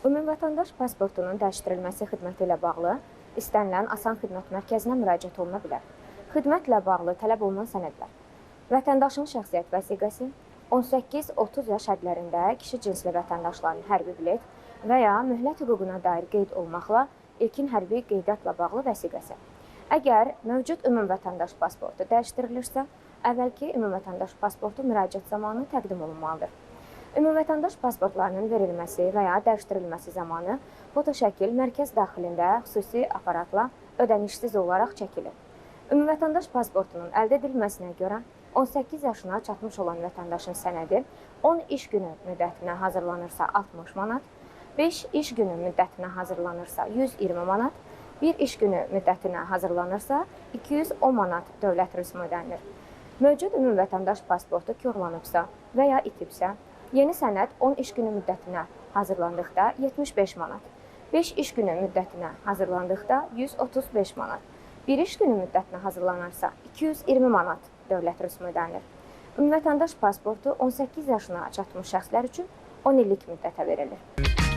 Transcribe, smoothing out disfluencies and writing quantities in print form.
Ümumvətəndaş pasportunun dəyişdirilməsi xidməti ilə bağlı istənilən Asan Xidmət Mərkəzinə müraciət oluna bilər. Xidmətlə bağlı tələb olunan sənədlər: vətəndaşın şəxsiyyət vəsiqəsi, 18-30 yaş hədlərində kişi cinsli vətəndaşların hərbi bilet və ya möhlət hüququna dair qeyd olmaqla ilkin hərbi qeydiyyatla bağlı vəsiqəsi. Əgər mövcud ümumvətəndaş pasportu dəyişdirilirsə, əvvəlki ümumvətəndaş pasportu müraciət zamanı təqdim olunmalıdır. Ümumvətəndaş pasportlarının verilməsi və ya dəyişdirilməsi zamanı fotoşəkil mərkəz daxilində xüsusi aparatla ödənişsiz olaraq çəkilir. Ümumvətəndaş pasportunun əldə edilməsinə görə 18 yaşına çatmış olan vətəndaşın sənədi 10 iş günü müddətinə hazırlanırsa 60 manat, 5 iş günü müddətinə hazırlanırsa 120 manat, 1 iş günü müddətinə hazırlanırsa 210 manat dövlət rüsumu ödənilir. Mövcud ümumvətəndaş pasportu korlanıbsa və ya itibsə, yeni sənəd 10 iş günü müddətinə hazırlandıqda 75 manat, 5 iş günü müddətinə hazırlandıqda 135 manat, 1 iş günü müddətinə hazırlanarsa 220 manat dövlət rüsumu ödənilir. Ümumvətəndaş pasportu 18 yaşına çatmış şəxslər üçün 10 illik müddətə verilir.